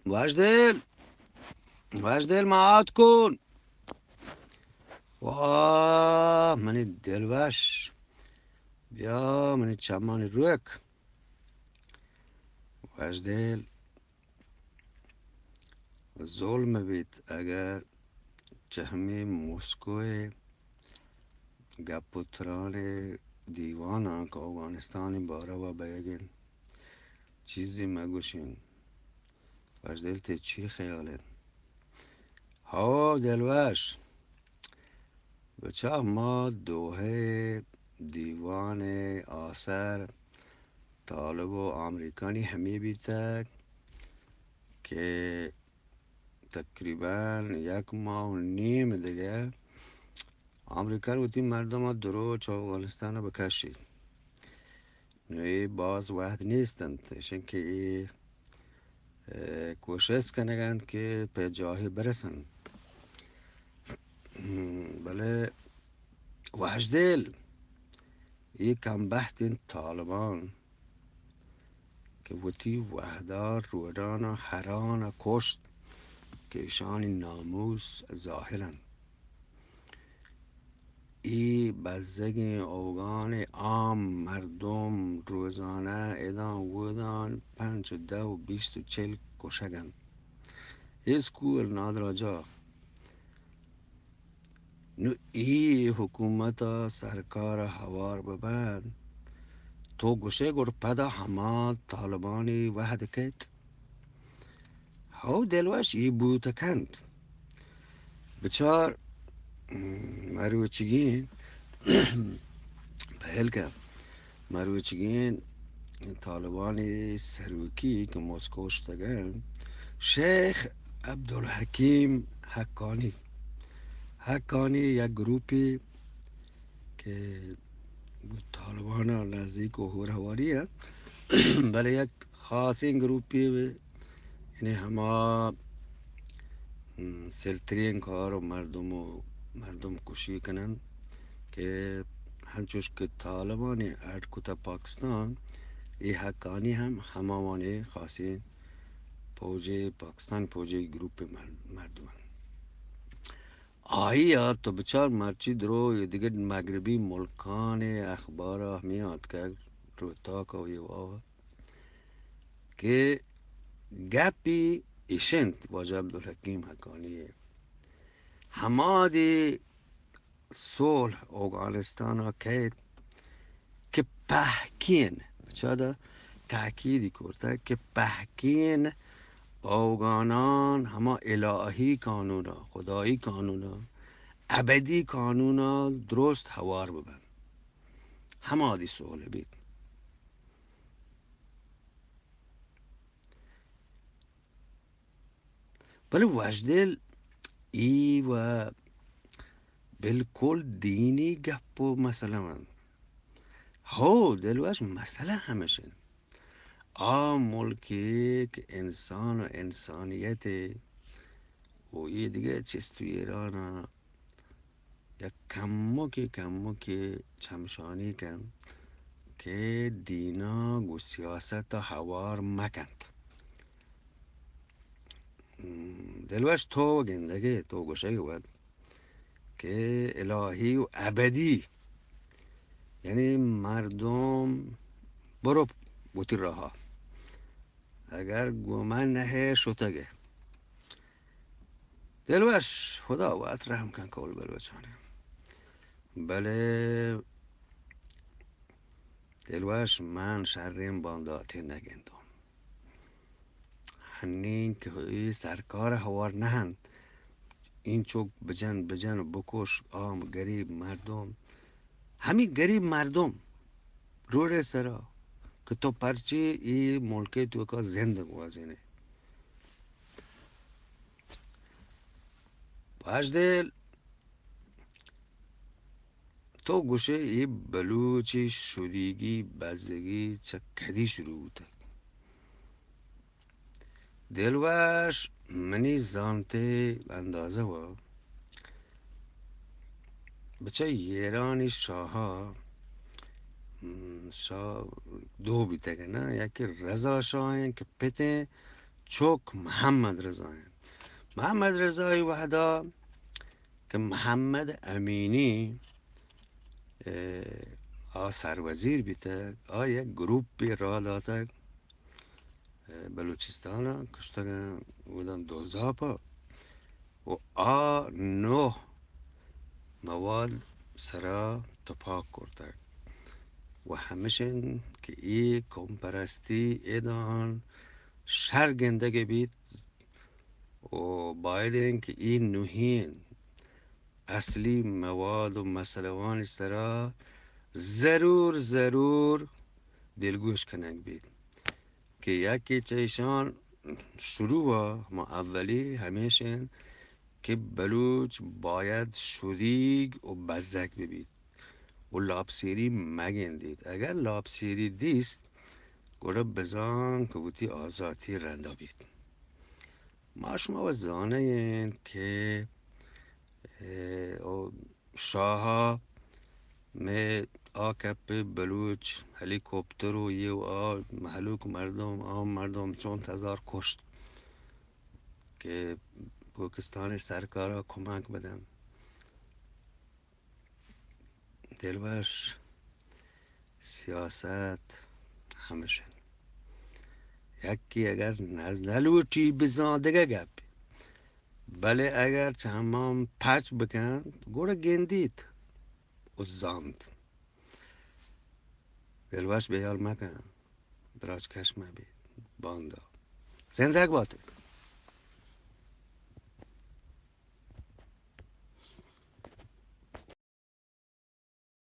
وژدل، وژدل، ما آتکون. واہ، منی دلوش، بیا منی چمانی روک. وژدل، ظلم بیت اگر چہ ہمے مسکو ءِ گپ و تران ءِ دیواناں کہ اوگانستان ءِ باروا بئیگ انت، چیزے مہ گوشین. وژدل، تئی چی خیال انت؟ ہو دلوش، بچار، ما دوحہ ءِ دیوان ءِ آسر طالب و آمریکانی ہمے بیتگ کہ تقریباً یک ماہ و نیم دگہ آمریکا وتی مردم ءَ دروچ اوگانستان ءَ بکشیت. نوں اے باز وہد نیست انت، ایشن کہ اے، اے، کوشست کنگ انت کہ پہ جاہے برسن. ہم، بلے وژدل، اے کمبہتیں طالبان کہ وتی وہدا روڈانا ہران ءَ کشت کہ ایشانی ناموس ظاہر انت. اے بزگیں اوگان عام مردم روزانہ اداں اوداں پنچ و دہ و بیست و چل کشگ انت. اسکول، نادراہجاہ. نوں اے حکومت ءَ، سرکار ءَ ہوار بہ بنت، تو گوشئے گڑا پدا ہما طالبانی وہد کیت؟ ہو دلوش، اے بوت کنت. بچار، مروچیگیں پہل کن. مروچیگیں طالبانی سروکی کہ مسکو شتگ انت، شیخ عبدالحکیم حقانی. حقانی یک گروپے کہ طالبان ءَ نزیک و ہور ہواری انت، بلے یک خاصیں گروپے، یعنی ہما، م، سلتریں کار و مردم و مردم کشی کننت کہ ہنچوش کہ طالبانی اڈ کتہ پاکستان، اے حقانی ہم ہماوانی خاصیں پوجے، پاکستان پوجے گروپ مر-، مردم انت. آئی ءَ تو بچار، مرچی درو اے دگہ مغربی ملکانی اخبار ءَ ہمے آتکگ، روتاک ءَ و اے واب ءَ کہ گپی ایش انت، واجہ عبدالحکیم حقانی ءِ، ہمادے صلح اوگانستان ءَ کئیت کہ پہکین، چد ءَ تاکیدی کرتگ کہ پہکین اوگانان ہما الہی قانون ءَ، خدائی قانون ءَ، ابدی قانون ءَ درست ہوار بہ بنت، ہمادی صلح بیت. بلے وژدل، اے و بالکل دینی گپ و مسئلہ انت. ہو دلوش، مسئلہ ہمیش انت، آ ملکے کہ انسان و انسانیت و اے دگہ چست و ایران ءَ یک کمکے، کمکے چمشانی کن کہ دینا گوں سیاست ءَ ہوار مکنت. دلوش، تو گندگے، تو گوشگ وت کہ الہی و ابدی، یعنی مردم برو وتی راہا، اگر گوں من نہ ئے شتگ ئے. دلوش، خدا وت رحم کن کول بلوچانی. بلے دلوش، من شریں بانداتے نہ گندوں. ہنین کہ اے سرکار ہوار نہ انت، اینچوک بجن، بجن، بکش عام گریب مردم. ہمے گریب مردم روڈ ءِ سرا کہ تو پرچے اے ملک ءِ توکا زند گوازین ئے. وژدل، تو گوشے اے بلوچی شدیگی بزگی چہ کدی شروع بوتگ؟ دلوش، منی زانت ءِ اندازہ وا بچہ ایرانی شاہ ءَ، م، شاہ دو بیتگ نہ، یکے رضا شاہ ایں کہ پتیں چک محمد رضا انت۔ محمد رضا ءِ وہدا کہ محمد امینی، اه، آ سروزیر بیتگ، آ یک گروپے راہ داتگ، اه، بلوچستان ءَ کشتگ اَنت، اوداں دوزاپ ءَ، و آ نوہ مواد سرا تپاک کرتگ و ہمش انت کہ اے قوم پرستی ادان شر گندگ بیت و باید انت کہ اے نوہین اصلی مواد و مسئلہ‌وانی سرا ضرور، ضرور دلگوش کنگ بیت کہ یکے چہ ایشان شروع ءَ ہما اولی ہمیش انت کہ بلوچ باید شدیگ و بزگ ببیت و لاپسیری مگندیت۔ اگر لاپسیری دیست، گڑا بزان کہ وتی آزاتی رندا بیت۔ ما شما و زانیں کہ، اه، او شاہ ءَ مئے آ کپے بلوچ ہیلی کاپٹر و یہ و آ مہلوک مردم، عام مردم چون ہزار کشت کہ پاکستانی سرکار ءَ کمک بدن۔ دلوش، سیاست ہمش انت۔ یکے اگر نہ، نہ لوٹی بزان دگہ گپے، بلے اگر چہ ہمان پچ بکنت، گڑا گندیت و زانت۔ دلوش، بیال مکن، دراج کش مبیت۔ باندا زندگ بات۔